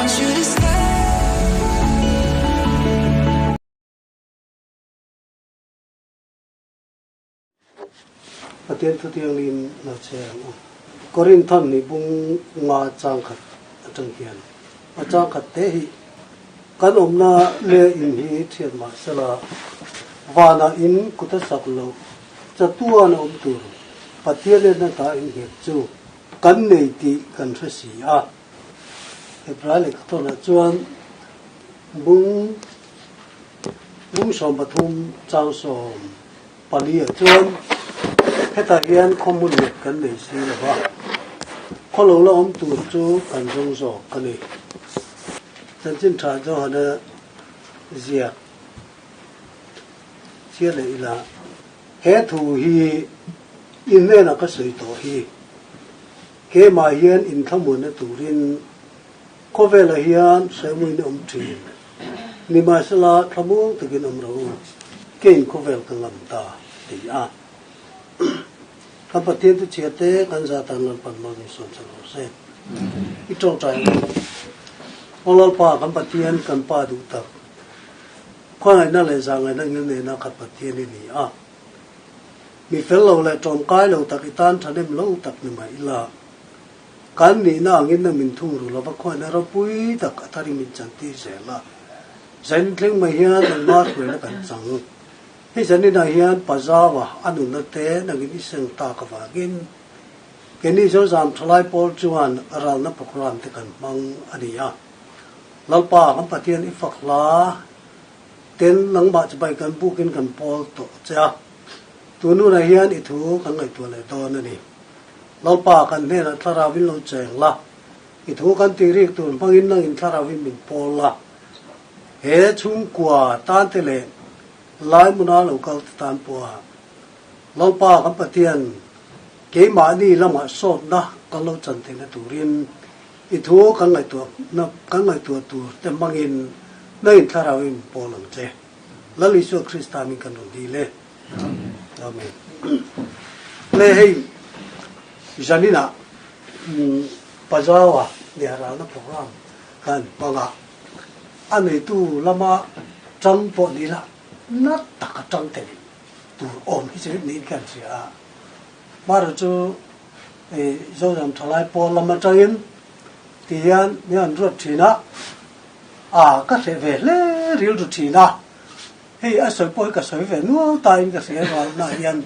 want you to stay. Pathian thutiangin lo che ang u. Korinthon nih bung nga chang khat atang hian a chang khat te hi kan awmna le in hi thiat mah sela vanah in kut a sak loh chatuan a awm tur Pathian enna ta in nghet chu kan nei tih kan hre si a. Hebrai lehkhathawnah chuan bung bung 13 chang 14 ah chuan hetah hian khawhmun nghet kan nei si lo va, khaw lo la awm tur chu kan zawng zawk a ni. Chanchin tha Johana ziak chhiar leh ila he thu hi i hnenah ka sawi tawh hi. Keimah hian inthlamuanna turin khawvelah hian sawimuin a awm thin. Nimahsela thlamuang takin awm rawh u, kein khawvel ka ngam ta, ti a. Kan Pathian chu chhia te kan za tan Lalpan Moses sawn chhan rawh se. I tawngtai ang u. Aw Lalpa, kan Pathian, kan Pa duh tak, khawngaihna leh zahngaihna ngil nena khat Pathian i ni a. Mi fel lo leh ṭawmkai lo tak i tan ṭhahnem lo tak ni mai ila, kan nihna angin na min thung ru lova khuaina ropui tak a thar i min chantir zel a. Zain thleng mai hian nangmah hruaina kan chang. Hei zaninah hian Pazawa a nunna te nangin i seng tak avangin keini Zozam ṭhalai pawl chuan ralna program te kan hmang a ni a. Lalpa kan Pathian i fak hla. Tin, nangmah chu bai kan bukin kan pawl tawh che a, tun hunah hian i thu kan ngaihtuah leh dawn a ni. Lalpa, kan hnenah thlarauin lo cheng la, i thu kan tih rik tur hmangin nangin thlarauin min pawl la. He chhungkua tante leh laimuna lo kal te tan pawha Lalpa kan Pathian keimahni lamah sawtna kan lo chan theihna turin I thu kan ngaihtuah kan ngaihtuah tur te hmangin na in thlarau in pawl ang che. Lal Isua Krista min kan rawn dil e. Amen. Le hei zaninah Pazawa Niharalna program kan hmang a, a neitu lama tang pawh ni la na taka tang tel tur awm hi chu niin ka hria a. Hmara chu Zoram thalai pawl lam atangin ti hian min han ruat thin a, a ka hreh ve hle rilru thin a, hei a sawi pawh hi ka sawi ve nual ta in ka hria rualna hian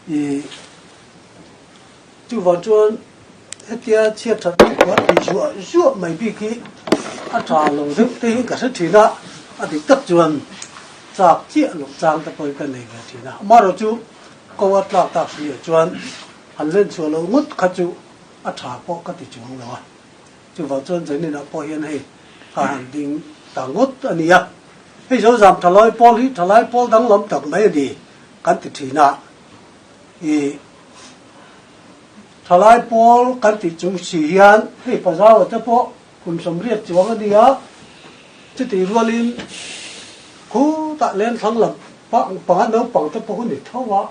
i chuvang chuan hetia chhiat that kual tih zuah zuah mai bik hi a tha lo deuh te hi ka hre thin a, a dik tak chuan chak chiah loh chang te pawh hi ka nei ve thin a, amaherawhchu Ko a tlak tak si ah chuan han len chhuah loh ngawt kha chu a tha pawh ka ti chuang lo a. Chuvang chuan Zaninah pawh hian hei ka han ding ta ngawt a ni a. Hei Zozam thalai pawl hi thalai pawl danglam tak mai a ni kan ti thin a. I thalai pawl kan tih chung si hian hei Pazaua te pawh kum 80 chuang a ni a. Chutih rualin khutah lenthlang lam pang panga naupang te pawh ni tho a,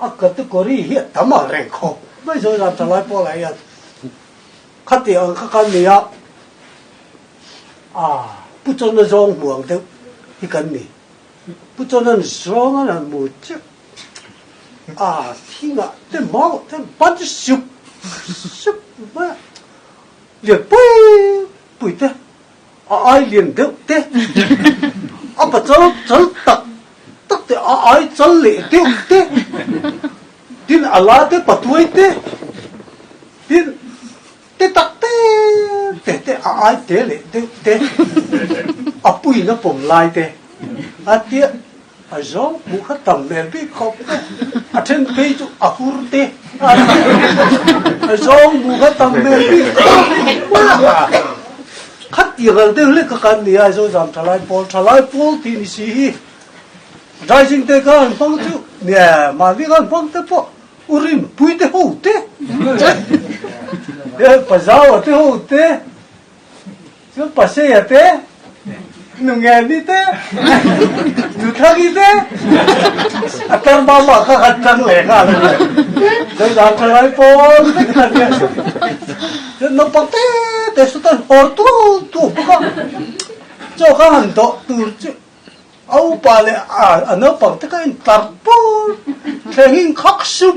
a category hi a tam ang reng khawp mai zawi zan thalai pawlah hian khati ang kha kan ni a, a Pu Chawna zawng hmu ang deuh hi kan ni. Pu Chawna'n zawng an han hmu chiah a, thingah te mauah te an pan sup sup mai a, lian pui pui te. A ai lian deuh te, a pachal chal tak tak te, a ai chal leh deuh te, tin a la te patuai te, tin te tak te te te a ai te leh deuh te, a puiin a pawm lai te a tia a zawng hmuh kha tam hmel bik khawp mai, a then phei chu a hur te a zawng hmuh kha tam hmel bik khawp mai. Khatiang ang deuh hlek kha kan ni a, Zozam thalai pawl, thalai pawl tih ni si hi Rising te kha an hmang chu nia, mahni kha an hmang te pawh Urin pui te ho te, Pazaua te ho te, Chuan Paseia te, Nungeni te, Nuthlangi te, a tar mah mah kha kan tang leh nghal a ni. Zozam thalai pawl vek kha nia. Chuan naupang te te sawta hawr tuau tuau bawk a, chaw kha han dawh tur chu a upa leh a naupang te kha intlar pur thleng in khak sup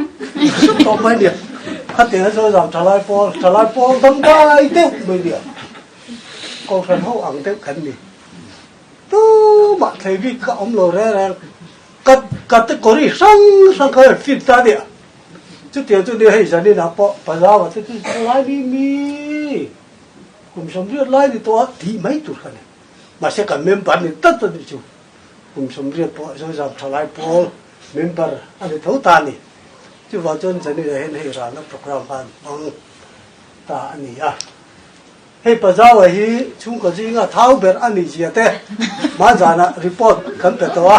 sup tawh mai nia. Khatiang a Zozam thalai pawl, thalai pawl dangdai deuh mai nia. Kohhran ho ang deuh kan ni. Tumah thlei bik kha awm lo reng reng. Category hrang hrang kha fit ta nia. Chutiang chu nia hei zaninah pawh Pazawa te chu lai mi mi kum 80 lai ni tawh a tih mai tur kha ni. Mahse kan member ni tlat a nih chu. Kum 80 pawh Zozam thalai pawl member a ni tho ta a ni. Chuvang chuan zaninah hian hei ralna program kha an hmang ta a ni a. Hei Pazawa hi chhungkaw zinga thau ber a nih zia te hmanzanah report kan pe tawh a,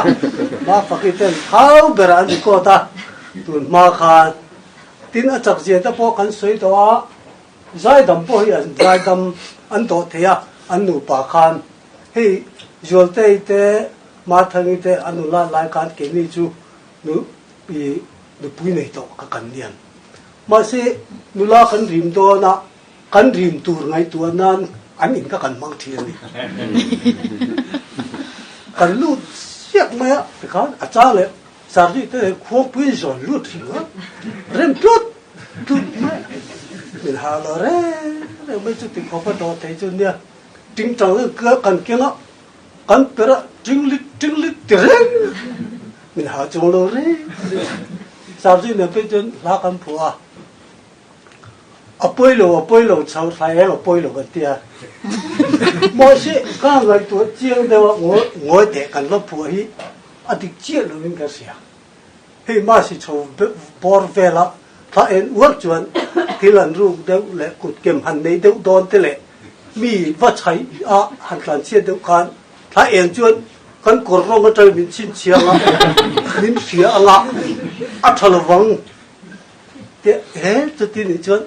Mafaki ten thau berah an record a, tun hma khan tin a chak zia te pawh kan sawi tawh a, zaidam pawh hi an zaidam an dawh thei a, an nupa khan hei Zualtei te Mathangi te an nula lai khan keini chu nu i nupui nei tawh ka kan nian. Mahse nula kan rim dawn a. Kan rim tur ngaihtuah nan an in kha kan hmang thin a ni. Kan lut siak mai a, tikhan a cha leh sardi te khuangpui in zawn lut ringawt, rem tlut tlut mai a. Min ha lo reng reng mai chu tikhawp a dawh thei chu nia, tingtang in kan keng a, kan per a, tinglit tinglit ti reng min ha chung lo reng reng. Sardi nen phei chuan hla kan phuah a. A pawi lo, a pawi lo, chho thlai em a pawi lo kan ti a. Mahse, ka ngaihtuah chiang deuh a, ngawi teh kan va phuah hi a dik chiah lovin ka hria. Hei Masi chho bawr vela thla en uar chuan thil han ruk deuh leh kut kem han nei deuh dawn te leh mi va chhaih a han tlan chhiat deuh khan thla en chuan kan kawr rawng atangin min chhinchhiang a, min hria anga a tha lovang. Teh he chuti nih chuan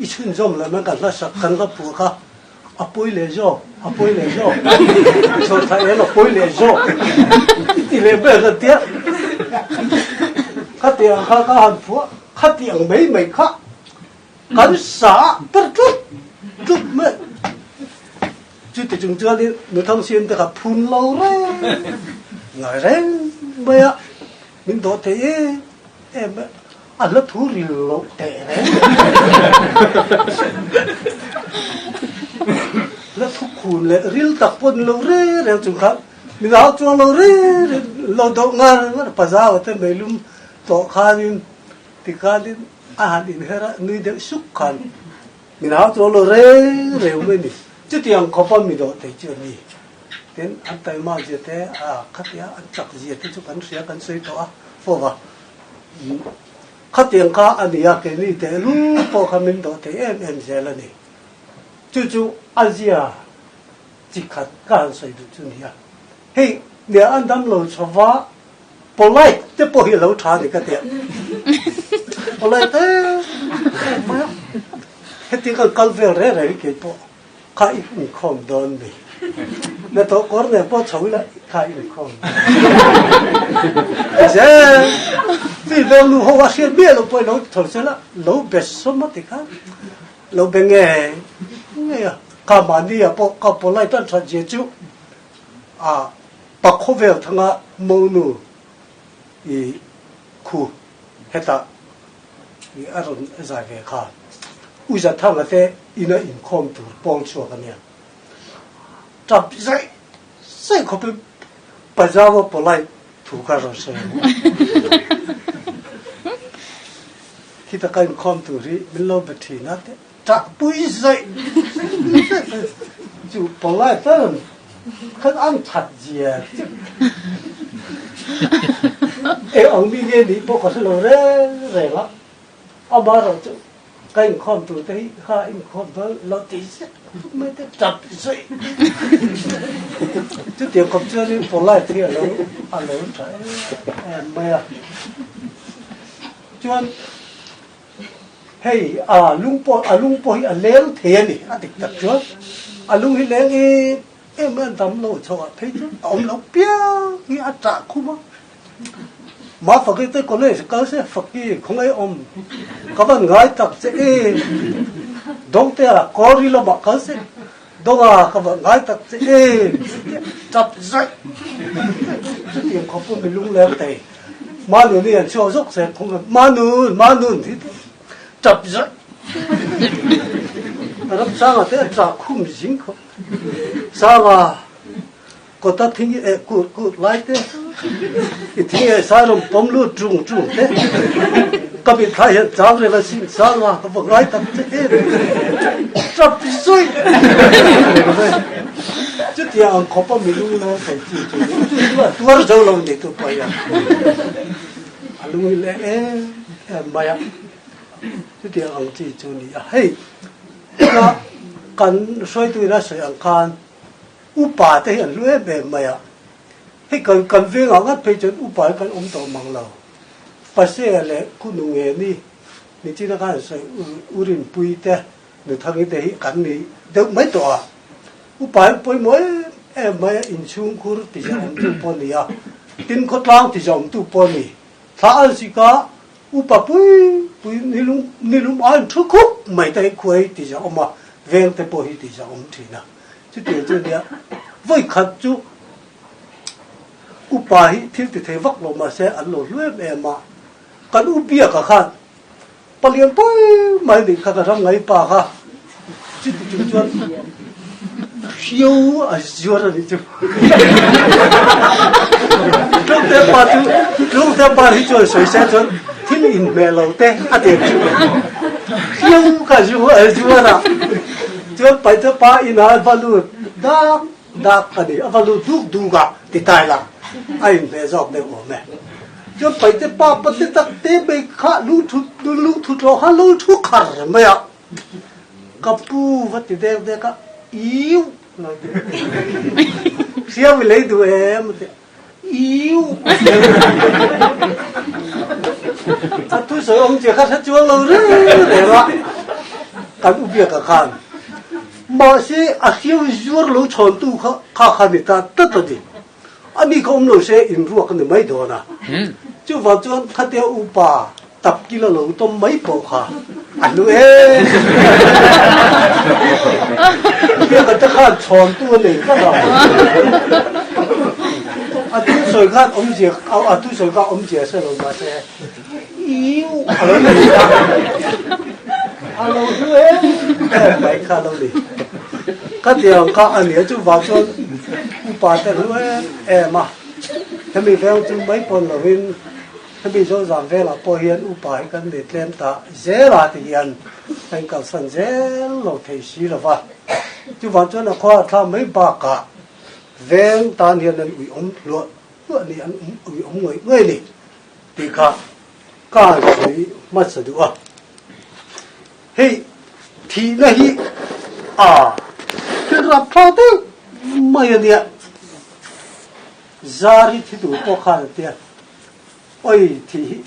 i chhunzawm lo mai kan hla sak kan hla phuah kha a pawi leh zawk a pawi leh zawk chho thla em a pawi leh zawk i ti leh ber ka tia khati ang kha ka han phuah khati ang mai mai kha kan sa ber tlut tlut mai chuti chung chuanin nuthang siam te kha phun lo reng ngai reng mai a min dawh thei em Em a hla thu ril loh teh reng. Hla thu khun leh ril tak pawh ni lo reng reng chung khan mi hau chuang lo reng reng lo deuh ngar ngar pazau te meilum tawh khanin tikhanin a han inher a nui deuh suk khan min hau chuang lo reng reng mai ni. Chutiang khawpa mi dawh thei chu a ni. Tin, an taima zia te, a khatia an chak zia te chu kan hria kan sawi tawh a fova. Khatiang kha a ni a, keini tehlul pawh kha min dawh thei em em zel a ni. Chu chu a zia chi khat ka han sawi duh chu ni a. Hei, nia an dam lo chho va, polite te pawh hi a lo tha a ni ka ti a. Polite em em mai a, heti kan kal vel reng reng hi keipawh. Kha i inkhawm dawn mi. Na tawh kawr nen pawh chho ila kha i inkhawm dawn. Zel mi veng nu ho a hriat miah loh pawh i lo tho sel a, lo be sawm a ti khan lo be nge nge a. Kha mahni ah pawh ka polite an that zia chu a pakhawvel thanga monu i khu hetah i a rawn zai ve kha. U Zathanga te ina inkhawm tur pawl chhuak a nia. Tap zaih zaih khawpin Pajama polite thu kha rawn sawi ang. Khita ka inkhawm tur hi min lo be thin a te tah pui zaih zaih chu polite a rawn khan an that zia chu eng ang mi nge nih pawh ka hre lo reng reng a. Amaherawh chu ka inkhawm tur te hi kha inkhawm dawn lo ti zet mai te tap zawih chutiang khawp chuanin polite hi alo alo tha em em mai a. Chuan hei a lung pawh a lung pawh hi a leng thei a ni a dik tak chuan a lung hi leng em em mai a dam lo chhoh ah phei chuan a awm lo piang hi a tah khum a. Mah Faki te college kal se Faki khawngaih awm ka van ngai tak che em. Dawngtea kawr i lamah kal se Dawnga ka va ngai tak che em tap zaih chutiang khawp mi lungleng thei Manun hi an chhuak zawk se phung a Manun Manun hi tap zaih Ramsanga te a chah khum zing khawp Sanga Kawta thing i eh kur kur lai te, i thing eh sai rawn pawm lut ṭung ṭung te, ka mitthla hian chang reng a sin sang a, ka va ngai tak che em ṭap zawih reng mai. Chutiang ang khawpa mi lung leng thei chi chu chu chu a tuar zo lo ni tu pawh hian a lung hi leh em em mai a, chutiang ang chi chu ni a. Hei ka kan hruaitu ina sawi ang khan Upa te hi an hlu em em mai a, hei kan kan vengah ngat phei chuan upa hi kan awm tawh mang lo. Pasea leh Kunu Ngeni nichina khan an sawi U Rinpui te Nuthangi te hi kan ni deuh mai tawh a. Upa hi pawimawh em em mai a, inchhungkhur ti zahawmtu pawh a ni a, tin khawtlang ti zahawmtu pawh a ni. Thla an sik a, upa pui pui nilum nilum aiin thu khup mai te hi khua hi ti zahawm a, veng te pawh hi ti zahawm thin a. Chutiang chu nia, vawi khat chu upa hi thil ti thei vak lo mahse an lo hlu em em a, kan u biaka khan palian pawi mai nih kha ka ram ngai pa kha chuti chung chuan hriau a zuar a nih chu. Tlungte pa chu Tlungte pa hi chuan sawi se chuan thil inhmeh lo te a ti ang chu. Hriau kha zuar a. Chuan paite pa inah a va lut dak dak a ni, a va lut duk duk a ti tai la, a inhmeh zawk deuh awm e. Chuan paite pa pate tak te mai kha lungthut lungthut rawh kha lo thu khar mai a, ka pu va ti dek dek a, iu lo ti hriau i lei duh em a ti a. Iu! A thusawi awm che kha hre chuang lo reng reng a, kan u biaka khan. Mahse, a hriau zuar lo chhawntu kha kha kha ni ta tlat a ni. A mi kha awm lo se inruak a ni mai dawn a. Chuvang chuan khatia upa tap kil a lo tawm mai pawh kha a hlu em. Biaka te khan chhawntu a nei tlat a. A thusawi khan awmzia a thusawi kha awmzia hre lo mahse iu a lo ni a. A lo hlu em em mai kha a lo ni. Khatiang kha a ni a chuvang chuan upa te hlu em em a. Hemi veng chu mai pawn lovin Hemi zawhzam velah pawh hian upa hi kan ni tlem ta zel a ti hian a inkalsan zel lo thei si lo va. Chuvang chuan a khua a thla mai bakah veng tan hian an uiawm hluah hluah ni, an uiawm ngawih ngawih a ni tih kha ka han sawi hmasa duh a. Hei thihna hi a thil rapthlak deuh mai a nia. Zar hi thi tur pawh khan a tia. Oi thih hi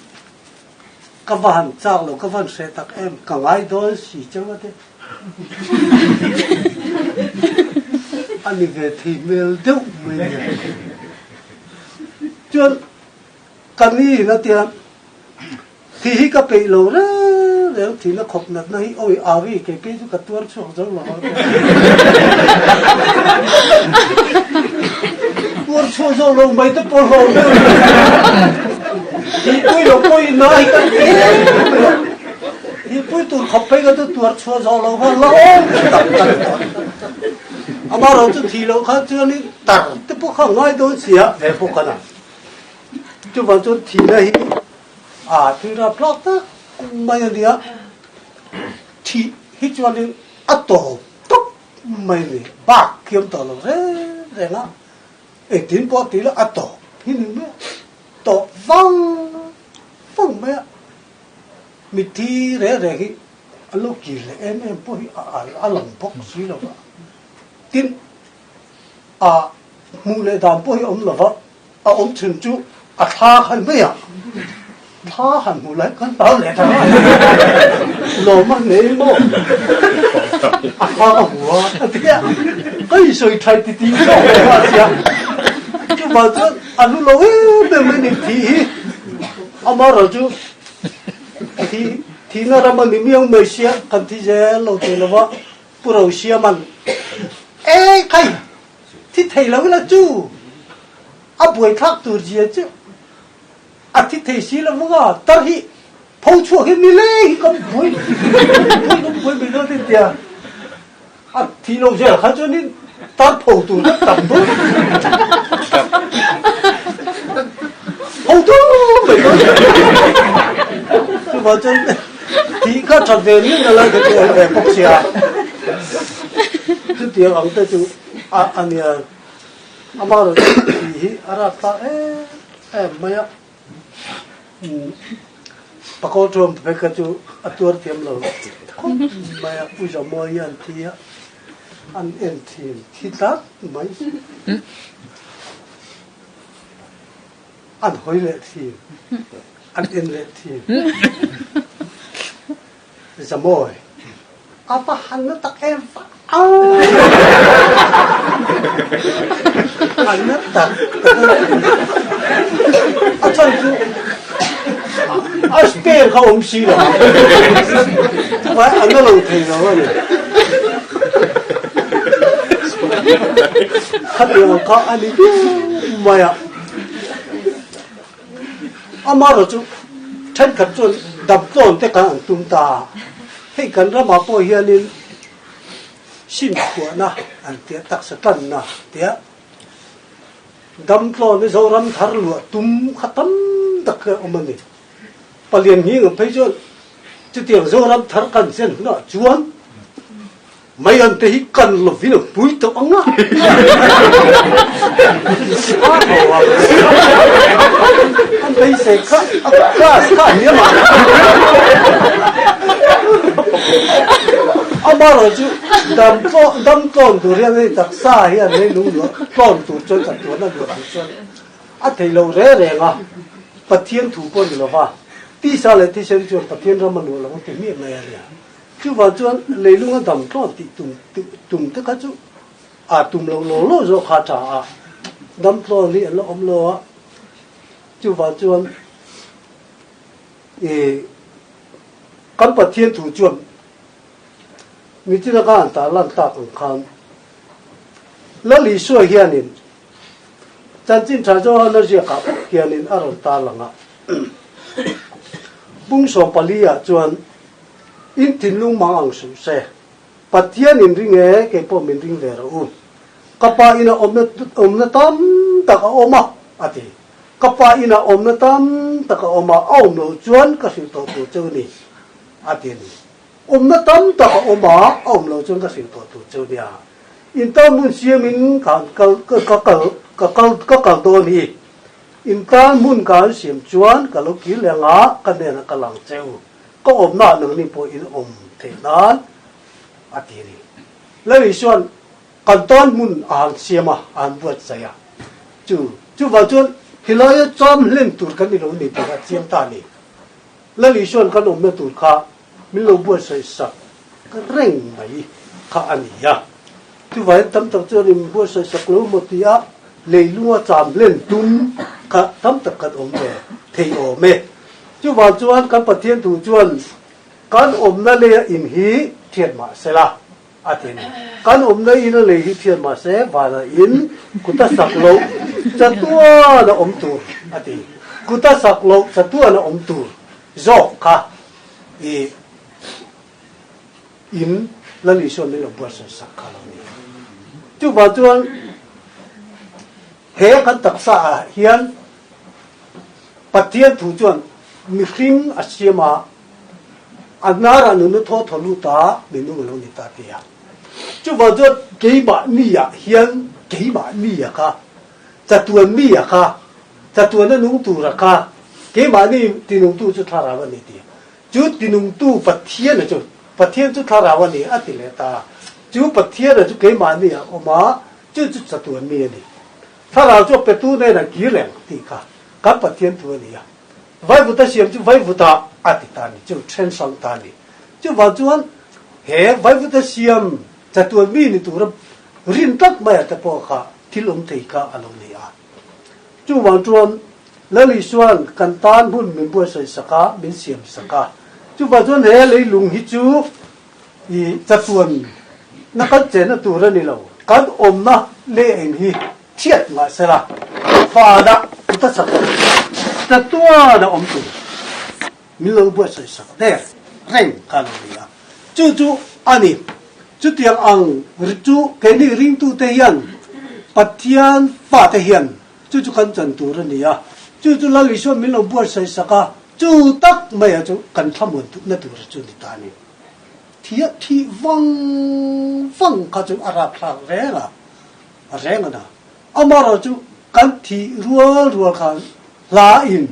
ka va han chak lo, ka va han hreh tak em, ka ngai dawn si cheu a te. A ni ve thei hmel deuh mai nia. Chuan ka ni in a tia, thih hi ka peih lo reng reng, thihna khawp natna hi oi awi kei phei chu ka tuar chhuak zo lo a tia. Tuar chhuak zo lo mai te pawh hlawm deuh a ni. Thihpui lo pawh in a hi kan ti em mai a. Thihpui tur khawp phei kha chu tuar chhuah zawh lo khan la awm tak tak tawh. Amaherawh chu thih loh khan chuanin tar te pawh kha ngai dawn si a, he pawh khan a. Chuvang chuan thihna hi a thil rapthlak tak mai a nia. Thih hi chuanin a tawp tawp mai a ni. Bak thiam tawh lo reng reng a, engtin pawh tih lah a tawp hi ni mai a, tawp vang vang mai a. Mitthi reng reng hi a lo kir leh em em pawh hi a lang bawk si lo va. Tin, a hmuh leh dan pawh hi a awm lo va. A awm chhun chu a thla khan mai a, thla han hmuh lai khan hlau leh ta a, lawm a nei maw? A thla ka hmu a, a ti a, ka insawi thai ti ti zawk leh a tia. Chuvang chuan a hlu lo em em mai ni thi hi, amaherawhchu thi. Thihna ram a ni miau mai sia, kan thi zel lo thei lo va, Pu Rosiaman, E khai, thi thei lo ila chu, a buaithlak tur zia chu a thi thei si lo vang a, tar hi pho chhuak hi ni le hi kan buai buai kan buai mai dawn a tia. A thi lo zel kha chuanin tar pho tur kha tam dawn pho tur mai dawn chuvang chuan thih kha that ve miah na lai kha chu awm ve bawk sia chutiang ang te chu a a nia amaherawhchu thih hi a rat ta em em mai a. Pakawr thuam phei kha chu a tuar thiam lo khawp mai a, Pu Zamuai hi an thi a, an en thin thi tlat mai. An hawi leh thin, an en leh thin. Zamawi, A va han na tak em va au! A na tak tak a ni. A chhan chu a spare kha awm si lo a, chuvai a na lo thei lo a ni. Khatiang kha a ni viau mai a. Amaherawh chu thenkhat chuan damtlawn te khan an tum ta a, hei kan ramah pawh hianin sinchhuahna an tia taksa tanna tia damtlawn hi Zoram thar luah tum kha tam tak kha awm a ni. Palian nghing ang phei chuan chutiang Zoram thar kan chen hunah chuan Mai an te hi kan lovin a pui tawh ang a. An beisei kha a class kha a hniam a. Amaherawh chu dam dam tlawn tur hian hei taksa hian hei lung luah tlawn tur chuan chatuan a luah tur chuan a thei lo reng reng a. Pathian thu pawh ni lova tisa leh thisen chuan Pathian ram a luah lo ang ti hmiah mai a nia. Chuvang chuan leilunga dam tlawn tih tum tum te kha chu a tum lo law law zawk kha a tha a, dam tlawn hi an la awm lo a, chuvang chuan ih kan Pathian thu chuan mitin a khan ta lan tak ang khan Lal Isua hianin chanchin tha Johana ziakah hianin a rawn tarlang a, Pungsawm pali ah chuan In thinlung mang ang suh se. Pathian in ring e, kei pawh min ring ve rawh u. Ka pa ina awmna awmna tam tak a awm a, a ti. Ka pa ina awmna tam tak a awm a, a awm loh chuan ka hrilh tawh tur cheu ni, a ti a ni. Awmna tam tak a awm a, a awm loh chuan ka hrilh tawh tur cheu nia. In tan hmun siamin ka han kal ka kal ka kal ka kal dawn hi. In tan hmun ka han siam chuan ka lo kir leh anga ka hnenah ka lang cheu. Ka awmna ah nangni pawh in awm theih nan a ti a ni. Lal Isuan kan tan hmun a han siam a, a han buatsaih a. Chu chuvang chuan helaia cham hlen tur kan ni lo ni tih a chiang ta a ni. Lal Isuan kan awmna tur kha min lo buatsaih sak reng mai kha a ni a. Chuvangin tam tak chuan in buatsaih sak lo maw tia leilunga cham hlen tum kha tam tak kan awm ve thei awm e. Chuvang chuan kan Pathian thu chuan kan awmna leia in hi thiat mah se la, a ti a ni. Kan awmna ina lei hi thiat mah se, vana in kuta sak loh chatuan a awm tur, a ti. Kuta sak loh chatuan a awm tur zawk kha i in Lal Isua min lo buatsaih sak kha lo ni. Chuvang chuan he kan taksa ah hian Pathian thu chuan mihring a siam a, a hnarah nunna thaw thaw lut a, minung a lo ni ta ti a. Chuvang chuan keimahni ah hian keimahni a kha, chatuan mi a kha, chatuan a nung tur a kha, keimahni tinungtu chu thlarau a ni ti a. Chu tinungtu Pathian a chu, Pathian chu thlarau a ni a ti leh ta a. Chu Pathian a chu keimahni ah a awm a, chu chu chatuan mi a ni. Thlarau chu a petu nen a kir reng tih kha kan Pathian thu a ni a. Vaivuta siam chu vaivuta a ti ta a ni, chu then hrang ta a ni. Chuvang chuan he vaivuta siam chatuan mi ni tura rin tlat mai ah te pawh kha thil awm thei kha a lo ni a. Chuvang chuan Lal Isuan kan tan hmun min buatsaih sak a, min siam sak a. Chuvang chuan he leilung hi chu i chatuan na kan chenna tur a ni lo. Kan awmna leh eng hi chhiat mah sela vanah kut a chak lo. Chatuan a awm tur min lo buatsaih sak der reng kha a lo ni a. Chu chu a ni. Chutiang ang chu keini ringtute hian Pathian fate hian chu chu kan chan tur a ni a. Chu chu Lal Isuan min lo buatsaih sak a, chu tak maia chu kan thlamuan na tur chu ni ta a ni. Thia thih vang vang kha chu a rapthlak reng a, a reng a na. Amaherawh chu kan thih rual rual khan hla in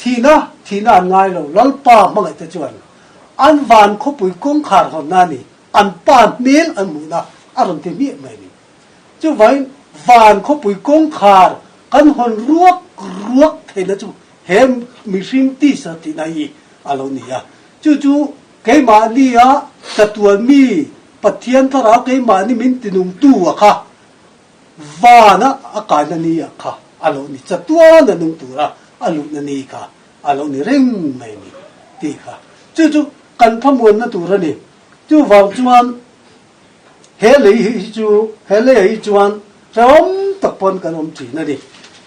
thihna thihna an ngai lo, Lalpa hmangaihte chuan an van khawpui kawngkhar hawnna a ni, an pa hmel an hmuhna a rawn ti hmiah mai a ni. Chuvangin van khawpui kawngkhar kan hawn ruak ruak theihna chu he mihring tisa tihna hi a lo ni a. Chu chu keimahnia chatuan mi Pathian thlarau keimahni min tinungtu a kha vana a kaina ni ah kha a lo ni, chatuan a nung tura a luhna ni kha a lo ni reng mai ni tih kha. Chu chu kan thlamuanna tur a ni. Chuvang chuan he lei hi chu he leiah hi chuan hrehawm tak pawn kan awm thin a ni.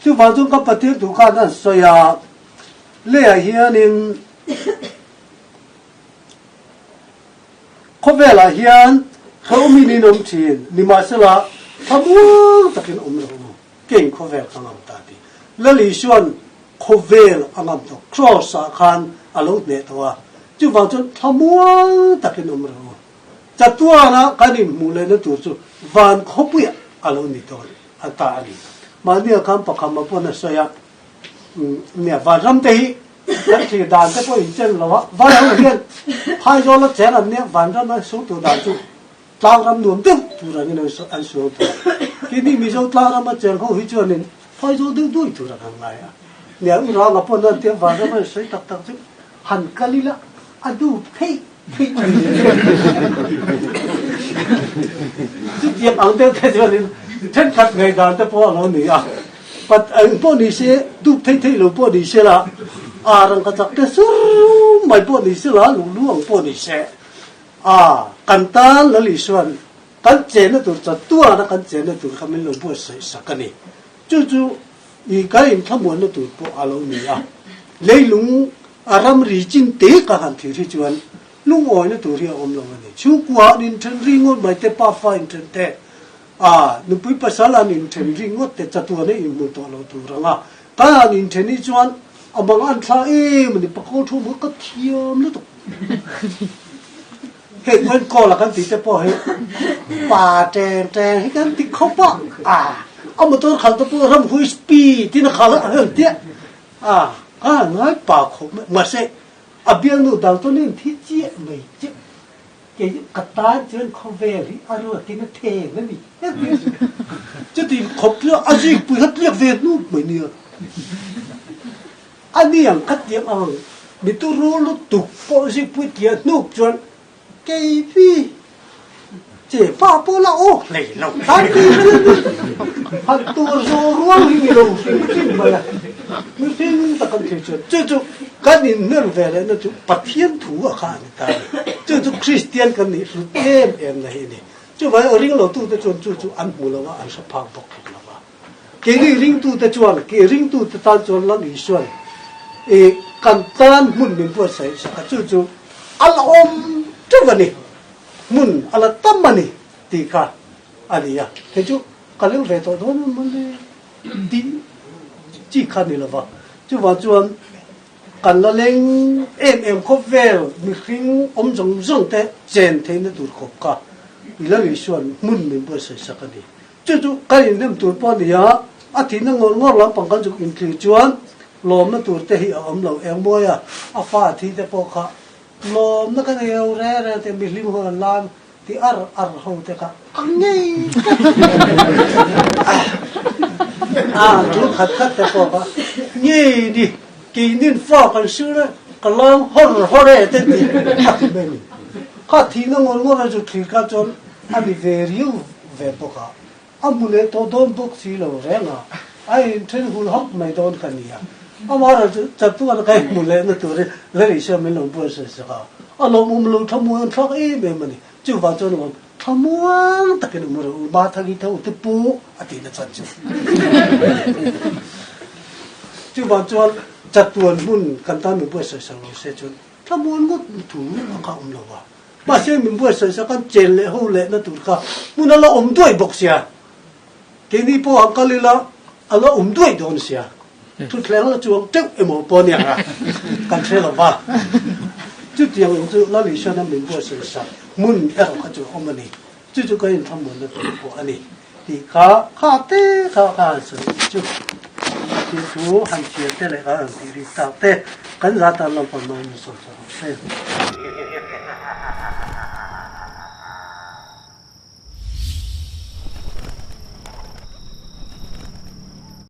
Chuvang chuan ka Pathian thu khan a sawi a, leiah hianin Khawvelah hian hrehawmin in awm thin, nimahsela thlamuang takin awm lo u, keng khawvel ka ngam ta ti. Lal Isuan khawvel a ngam tawh, Kraws-ah khan a lo hneh tawh a, chuvang chuan thlamuang takin awm rawh u. Chatuana kan inhmuh lehna tur chu van khawpuiah a lo ni dawn a ta a ni. Mahnia khan pakhama pawn a sawi a, Nia, vanram te hi kan thlir dan te pawh inchen lo a, vanram hian phaizawl a cheng an nia, vanram a sual tur dan chu tlangram nuam deuh tur angin an sual tur. Keini Mizo tlangram a cheng ho hi chuanin phaizawl deuh duai tur an han ngai a. Nia, u Ranga pawn an tia vanram a sawi tak tak chu han kal ila a duh theih theih a ni. Chutiang ang deuh te chuanin thenkhat ngaihdan te pawh a lo ni a. Pat eng pawh ni se, dup thei thei lo pawh ni se la, a rangka chak te sur mai pawh ni se la, luhlu ang pawh ni se, a kan tan Lal Isuan kan chenna tur chatuana kan chenna tur kha min lo buatsaih sak a ni. Chu chu i kan inthlamuanna tur pawh a lo ni a. Leilung a ramri chin te ka han thlir hi chuan lungawina tur hi a awm lo a ni. Chhungkua an inthen ri ngawt mai te, pafa inthen te, a nupui pasal an inthen ri ngawt te chatuan a inhmu tawh lo tur ang a. Kan han inthen hi chuan a mang an thla em a ni, pakhawl thu maw ka thiam lutuk. Hei enkawl a kan tih te pawh hi pa teng teng hi kan ti khawp a, a a motor khalh te pawh ramhui speed in a khalh a hel tiah a ka han ngai pa khawp mai mahse a bialnu dang chuan in thi chiah mai chiah kei ka tan chuan khawvel hi a ruatin a theng a ni chuti khawp chu a zikpui kha tliak ve hnup mai nia A ni ang kha tiang ang mi turu lutuk pawh zikpui tliah hnuk chuan keipi che pa pawh la awk hlei lo tan ti vel a ni. Han tur zawh rual hi ni lo hrim hrim mai a, mihring tak an thlir chuan chu chu kan inhmel ve lehna chu Pathian thu a kha a ni ta a ni. Chu chu Kristian kan nih hlut em em na hi a ni. Chuvangin a ring lotute chuan chu chu an hmu lo a, an hre phak bawk hek lo va. Keini ringtute chuan, kei ringtute tan chuan Lal Isuan i kan tan hmun min buatsaih sak a, chu chu a la awm teuh a ni, hmun a la tam a ni tih kha a ni a. Hei chu ka leng ve tawh dawn em mawle tih chi kha a ni lo va, chuvang chuan kan la leng em em khawp vel mihring awm zawng zawng te chen theihna tur khawp kha i Lal Isuan hmun min buatsaih sak a ni. Chu chu kan inhnem tur pawh a ni a, a thihna ngawr ngawr lampang kan zuk inthlir chuan lawmna tur te hi a awm lo. Engmawi a, a fa a thi te pawh kha lawmna ka nei lo reng reng te, mihlim ho an lam ti ar ar ho te kha a ngei tlat a, tul khat khat te pawh kha ngei ni, keinin fa kan sir e, ka lam hawr hawr e te ti a ti mai a ni. Kha thihna ngawr ngawr a zuk thlir kha chuan a ni ve riau ve bawk a, a hmu leh tawh dawn bawk si lo reng a, a inthen hul hawk mai dawn ka nia. Amaherawh chu chatuan ka hmu lehna turin Lal Isua min lo buatsaih sak a, a lawmawm lo thlamuan thlak em em a ni. Chuvang chuan lawm thlamuang takin awm rawh u, Mathagi tho te pu a tihna chhan chu. Chuvang chuan chatuan hmun kan tan min buatsaih sak lo se chuan thlamuan ngawt thu a kha awm lo va. Mahse min buatsaih sak an chen leh ho lehna tur kha hmun a la awm duai bawk sia. Keini pawh han kal ila a la awm duai dawn sia. Thutthleng la chuang teuh emaw pawh nia kan hre lo va. Chutiang ang chu Lal Isua min buatsaih sak hmun erawh kha chu a awm a ni. Chu chu ka inthlamuanna tur pawh a ni tih kha kha te kha ka han sawi chu. Thil thu han chhiar te leh kan han tih rik tak te kan zah tan lampang hmangin min sawi chhuak ang se.